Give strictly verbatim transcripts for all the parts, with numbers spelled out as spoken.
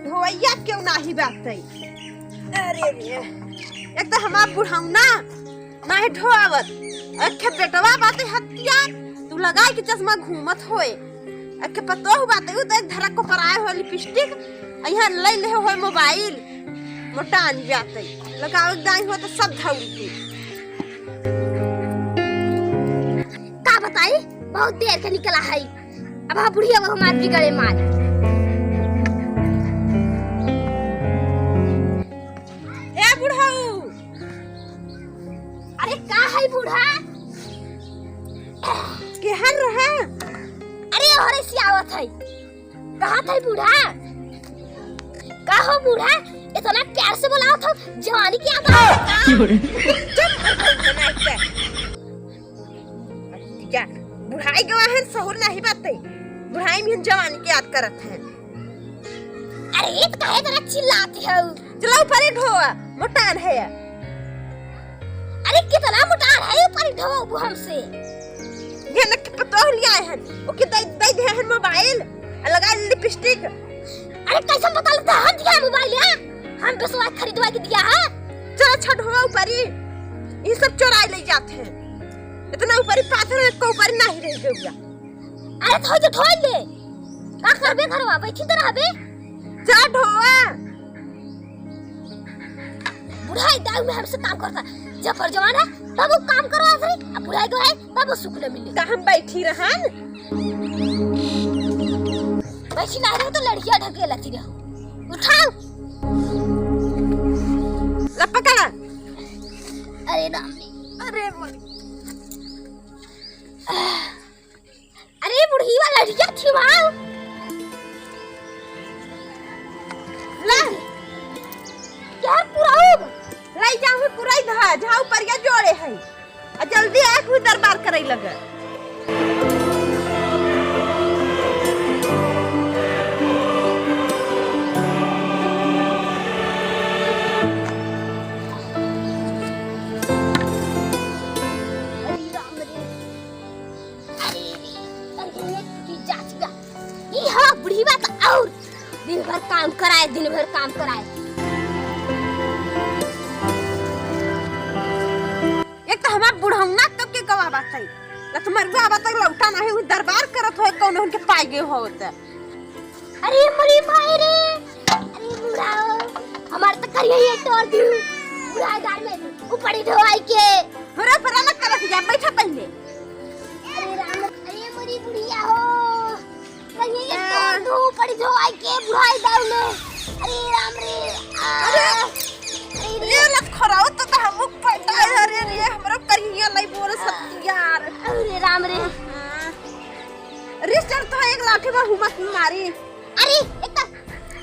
ढोवैया क्यों नाही बातै? अरे रे, एक तो हमार बुढ़ौना नाही ढोआवत, अखे बेटवा बातै हत्यार, तू लगाई के चश्मा घूमत होए। अखे पतोह बातै, उ तो एक धरा को पराए हो लिपस्टिक, अइहाँ लइ लेहे होए मोबाइल, मोटान बातै, लगावे के दाई हो तो सब धौड़ी के। का बताई, बहुत देर के निकला है। अब हाँ बुढ़िया वो हमार बिगड़े मार। ए बुढ़ऊ। अरे का है बूढ़ा? केहन रहे? अरे ओहरे से आवत है। कहाँ था बूढ़ा? का हो बूढ़ा? इतना प्यार से बोलावत हो, जवानी के याद आ गया का? चुप, बुढ़ऊ, ना इतना। जा, बुढ़ाई गवा है, सहूर नाही बातै। बुढ़ाई में जवानी के याद करत है। अरे, ये तो काहे तरह चिल्लाती हो? चलो ऊपर ही ढोआ, मोटान है। अरे, कितना मोटान है, ऊपर ही ढोआ वो हमसे। ये न कि पतोह लिया है, ओके दे, दे दे है मोबाइल, आ लगा लिपस्टिक। अरे, कैसे पता लगता है हम दिया मोबाइल है? हम बेसवा खरीदवा के दिया है। चलो, अच्छा ढोआ ऊपर ही, ये सब चोराई ले जाते हैं। इतना ऊपरी पाथर है, को ऊपरी नाही रह गया। अरे तो जो ढोल ले, का करबे घरवा, बैठी तो रहबे। जा ढोआ। बुढ़ाई दाऊ में हमसे काम करता, जब भर जवान है, तब वो काम करवा रही, अब बुढ़ाई गवा है, तब वो सुख न मिले। तो हम बैठी रहन। बैठी ना रहे तो लड़कियां ढकेलती रहो। उठाओ। ला पकड़ा। अरे राम रे। अरे मर। अरे बुढ़िया लड़िया छिवाओ। ला। क्या पुराउब? लाई जाऊँ पुराई धा, झाऊ परिया जोड़े है। आ जल्दी आए कोई दरबार करे लगे। अरे राम रे। अरे रे, अरे रे, टूटी जाचिया। ई हाँ, बुढ़ी बात और दिन भर काम कराए, दिन भर काम कराए। एक तो हमार बुढ़ौना कब के गवा बात है, लतमरुआ बात है, लौटा नहीं, वो दरबार करत होए, कौन उनके पाए गए होत। अरे मरी माई रे, अरे बुढ़ाओ, हमार तो करिया ये तोड़ दियो, बुढ़ाई दाई में ऊपरी ढोआई के। हरा फरा न करत जा, बैठा पहले। अरे राम, अरे मरी बुढ़िया हो, करिया ये तोड़ दो, ऊपरी ढोआई के, बुढ़ाई दाई में। अरे राम रे, आ, अरे, अरे रे। ये लत खराओ तो, तो हम पलटा है, अरे रे, हमरा करिया लाई बोल सकती यार। अरे राम रे। हाँ। रिस्टर तो एक लाठी में हुमत मारी। अरे, एक तो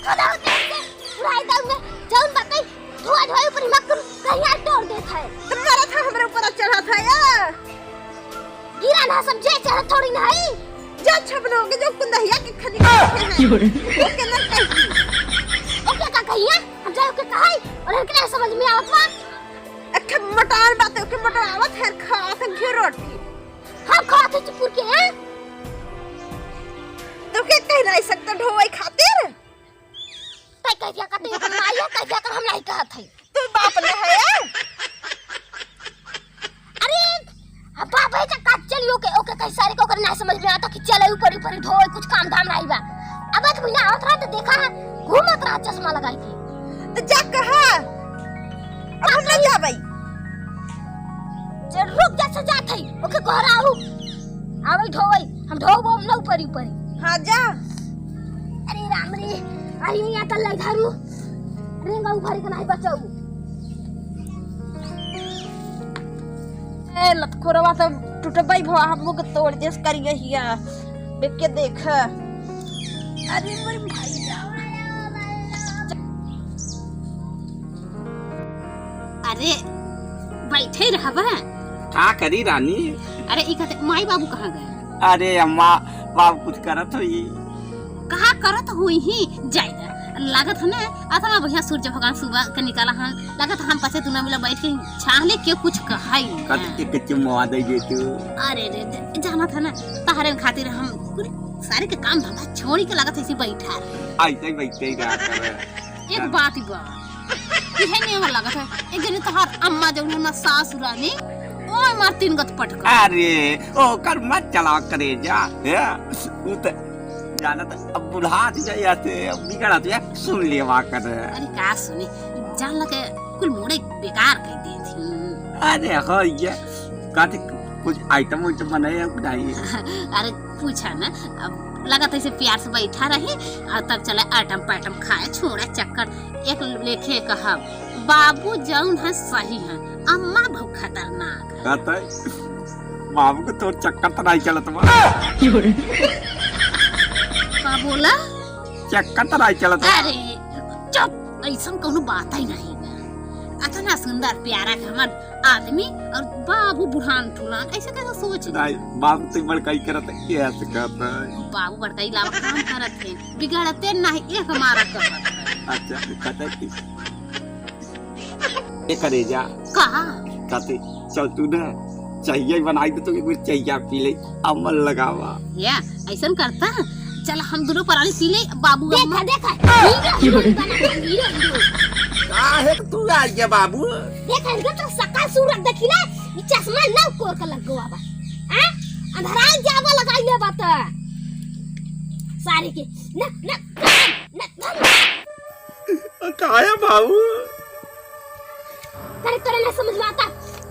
खुदा होते हैं, बुढ़ाई दाऊ में जौन बातें धोआ धोआ ऊपर मत करू, कहीं हाथ तोड़ देता है। तो करत है हमरे ऊपर चढ़ा था या? गिरा ना समझे, चढ़ा थोड़ी ना है। जा छपनोगे जो कुंदहिया के खनी के हैं। ओके ना कही। ओके का कहिए? हम जाए ओके कहाई और इनके नहीं समझ में आवत बा। अखे मटान बात है, ओके मटान आवत है, खा थे घी रोटी। हम खाते चुपुर के हैं। तो के कह नहीं सकता ढोए खातिर? तै कह दिया करते, हम आई है, कह दिया कर, हम नहीं कहत है। तू बाप न है? अरे, हम बाप है, चक्का चलियो के, ओके कह सारे को ओकर ना समझ में आता कि चले ऊपर, ऊपर ढोए, कुछ काम धाम नहीं बा। अब एक महीना आवत रहा तो देखा है, घूमत रहा चश्मा लगाई के। तो जा कहा, अब हम नहीं जाबई। जे रुक जा से जात है, ओके घर आऊ। आवई ढोवई, हम ढोवब हम न ऊपरी ऊपरी। हाँ जा। अरे राम रे, अरे या त लाई धारू। अरे गऊ भरी के नहीं बचाऊ। ए लतखोरवा त टूटबई भवा, हम मुख तोड़ देस करिए हिया। देख के देख। अरे मोर भाई। अरे, बैठे रहबा। का करी रानी? अरे, ई कहते, माई बाबू कहाँ गए? अरे अम्मा, बाबू कुछ करत होई। कहाँ करत होई ही? जाए दे। लागत है ना, अतना बढ़िया सूरज भगवान सुबह के निकाला हन। लागत हम पाछे दुना मिला बैठ के छाह ले के कुछ कहाई ना। कत के कच्चे मुआ दे जे तू। अरे रे, दे, जाना था ना, तहरे खातिर हम कुल सारे के काम धंधा छोड़ी के लागत है इसी बैठा रहे। ऐसे ही बैठे ही रहा करे। एक बात ही बा, इहे नहीं लगत है। एक जने तोहार अम्मा जौन है ना सासुरा में, ओए मार तीन गत पटक। अरे, ओकर मत चला करे जा, है? उ त जानत अब बुढ़ात जाए, ऐसे बिगड़त जाए, सुन लेवा कर। अरे का सुनी, जान लगे कुल मूड़े बेकार कर दे थी। अरे हो ये, कहते कुछ आइटम वाइटम बनाए हो कि नहीं? अरे पूछा ना, अब लगत है से प्यार से बैठा रही और तब चले आइटम पाइटम खाए, छोड़ा चक्कर। एक लेखे कहब, बाबू जौन है सही है, अम्मा बहुत खतरनाक है। कहते बाबू के तोर चक्कर तो नहीं चलत बा। का बोला? चक्कर तो नहीं चलत बा। अरे चुप, ऐसन कौनो बात ही नहीं बा। अतना सुंदर प्यारा के हमार आदमी और बाबू बुढ़ान ठुलान, ऐसे कैसे सोच ले? नहीं, बाबू तो बड़काई करत है, कैसे कहता है? बाबू बड़काई लावा काम करत है, बिगड़ते नहीं, एक हमारा कहत है। अच्छा, कहता है कि ए करेजा। का? कहते, चल तू ना, चाहिए बनाई दे तो एक बेर चाहिए पी ले, अमल लगावा। या, ऐसन करता? चल हम दोनों परानी पी ले, बाबू देखा, अम्मा। देखा, हीरो, हीरो बना, हीरो, हीरो। काहे तू आ गया बाबू? देखा, इनका तो सका सूरत देखी ले, ये चश्मा ना कोर के लग गवा बा। हाँ? अंधराई जावा लगाई ले बात। सारे के, ना, ना, ना, ना, ना। काहे बाबू? अरे तोरे ना समझ में आता।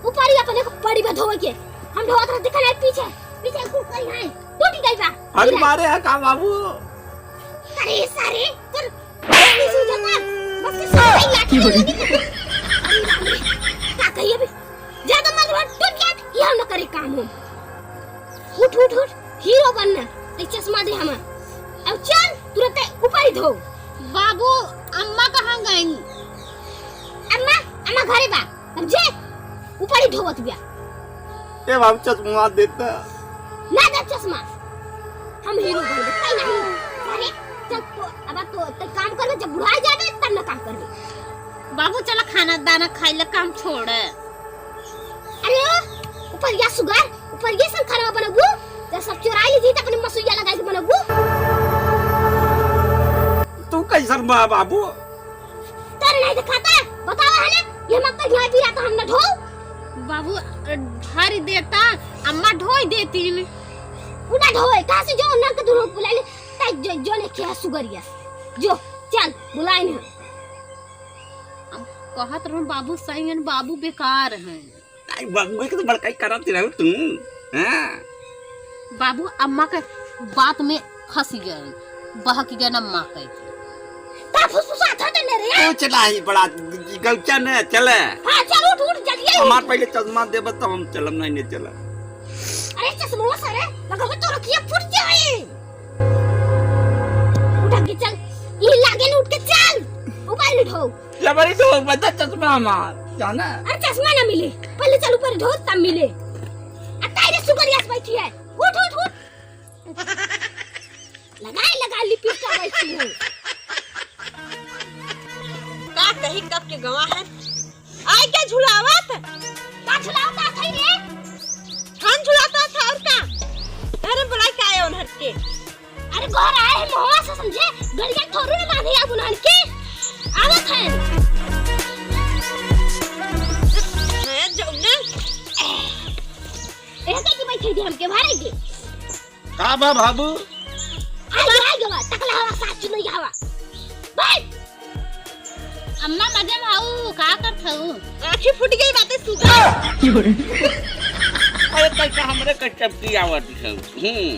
ऊपर ही अपने को पड़ी बा धोवे के। हम धोवत रह दिखा नहीं पीछे। पीछे कुल कहीं है। टूट गई बा। अरे गिरा। मारे है का बाबू? अरे सारे, तोर नहीं सूझता। बस के सारे लाठी लगी। अरे राम रे। का कही अभी? ज्यादा मत बोल, टूट जात, ये हम न करे काम हो। उठ, उठ, उठ, हीरो बनना, ते चश्मा दे हमा। अब चल, तुरंत ऊपर ही धो। बाबू, अम्मा कहाँ गईं? अम्मा, अम्मा घरे बा। अब जे, ऊपर ही धोवत बिया। ए बाबू, चश्मा देता। ना दे चश्मा। हम हीरो बनबे, कहीं नहीं। अरे, चल तो, अब तो, ते काम करबे, जब बुढ़ाई जाबे, तब ना काम करबे। बाबू, चला खाना दाना खाई ले, काम छोड़। अरे ओ, ऊपर या सुगर, ऊपर ये सब खाना बनबू, जब सब चोराई ली जी त अपने मसुइया लगाई के बनबू। तू कैसन बा बाबू? तोरे नहीं दिखाता, बतावा है ना, ये मत तो यहाँ पी रहा था हम ना ढो। बाबू, ढारी देता, अम्मा ढोई देती ने। उना ढोए, कहाँ से जो नल के दूर बुला ले, ताई जो, जो ने क्या सुगरिया। जो, चल, बुलाई ना। अब कहत रहूं बाबू सही हैं, बाबू बेकार हैं। आई बाबू के तो बड़काई करत रहू तू, हाँ? बाबू अम्मा के बात में फंस गए, बहक गए अम्मा के। का फुसफुसात हटे ने रे? कुछ नाही, बड़ा गौचा ने चले। हाँ, चल उठ, उठ, जल्दी आई। हमार पहले चश्मा देबे तो हम चलब, नहीं, नहीं चलब। अरे चश्मा सारे, लगबे तो रखिए फूट जाए। उठ के चल, ये लागे न, उठ के चल। ऊपर उठो। जबरी तो बता चश्मा हमार, जाना। अरे चश्मा ना मिले, पहले चल ऊपर धो तब मिले। आ ताई रे सुगरिया से बैठी है, उठ उठ उठ। लगाए लगा लिपस्टिक बैठी है। का कही कब के गवा है, आई क्या झुलावत? का झुलावत है रे? हम झुलाता था और का? अरे बुलाई का आए उन्हर के? अरे घर आए हैं मोहवा से समझे, गड़िया थोड़ू ना बांधे आप उन्हन के। आवत है। हैं, जौने। ए, कैसे बैठे थे हमके भाड़े के? का बा बाबू? आ गया, आ गया, टकला हवा, साथ चुनैया हवा। बैठ। अम्मा मजे में हऊ, का करत हऊ? आँखी फूट गई बातें सुगा। अरे कैसे हमरे के चपकी आवत है? हम्म।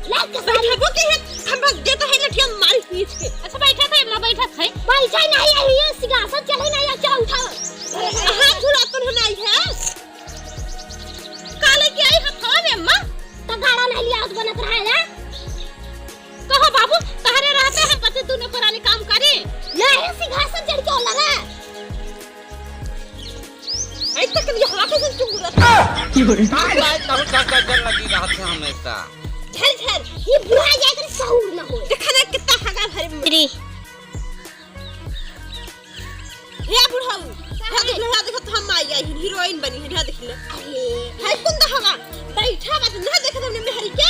लाइक के सारी। बैठबो के है, हम बस देता है लठिया मारी खींच के। अच्छा बैठा था, अम्मा बैठा था। पैसा नहीं है, ये सिंहासन चले नहीं है, चला उठाओ। हाथ झुला तो नहीं है। का लेके आई हथवा में अम्मा? त गाड़ा नहीं लिया, बनत रहा है ना? कहो बाबू, तहरे रहते हम पति तूने पुरानी काम करी। नहीं, सिंहासन चढ़ के लगा। आई तक ये हवा कैसे चुंगुरत? की बोले? का बात बहुत ज्यादा डर लगी रहत है हमेशा। झर झर, ये बुढ़ा जाए कर सहूर न हो। देखा ना कितना हगा भरे मेरी। हे बुढ़ऊ, का हे है? देख ले, हे देख तो हम आई आई, हीरोइन बनी है, हे देख ले। अरे। हे कुंद हवा, बैठा बा, ना देख हमने मेहरी के।